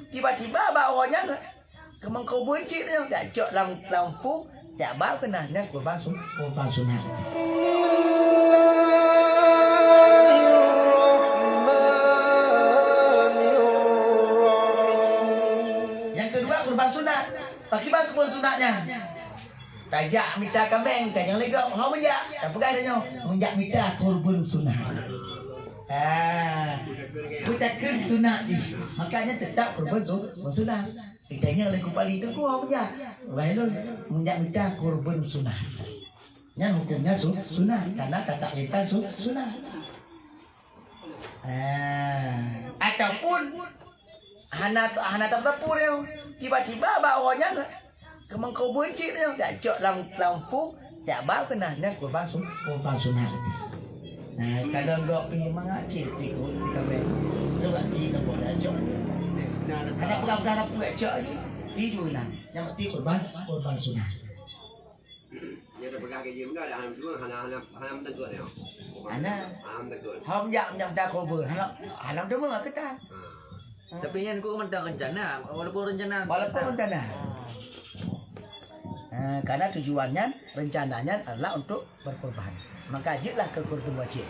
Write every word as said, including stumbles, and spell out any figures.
Tiba-tiba bak uroe nyan, keumangko beuncit nyoe, jak cok lam, lam lampôh, jak ba keunan, nyan kurban sun-, kurban sunat. Nyang keudua, kurban sunat. Pakriban kurban sunat nyan? Tajak mita kaméng, tajak lé gob, ho meujak. Tapeugah tanyoe, meujak mita kurban sunat. Ah, peutakheun sunat jih. Makanya tetap kurban su-, sunat. Ditanya oleh kupali tu, ku ho meujak. Wahai lôn, meujak mita kurban sunat. Nyan hukumnya su-, sunat, karena kata kita su-, sunat. Ah, ataupun hana, hana tapeue nyoe. Tiba-tiba bak uroe nyan, keumangko beuncit nyoe, jak cok lam, lam lampôh, jak ba keunan, nyan kurban sun-, kurban sunat. Nah, kadang gok pi mangat cit, pi kut, pi kabeh. Coba ti lam boh dak cok. Hana peugah-peugah dak cok laju. Ti ju nan, nyang penting kurban, kurban sunat. Nyoe tapeugah keu jih benda dak hana, hana, hana, hana meuteukot nyoe. Hana. Hana meuteukot. Hom jak, jak mita kurban. Hana, hana meuteumé keu tan. Ha. Tapi nyan kok mantong rencana, walaupun rencana. Walaupun rencana. Ha, karena tujuan nyan, rencana nyan adalah untuk berkurban. Maka jeuetlah keu kurban wajéb.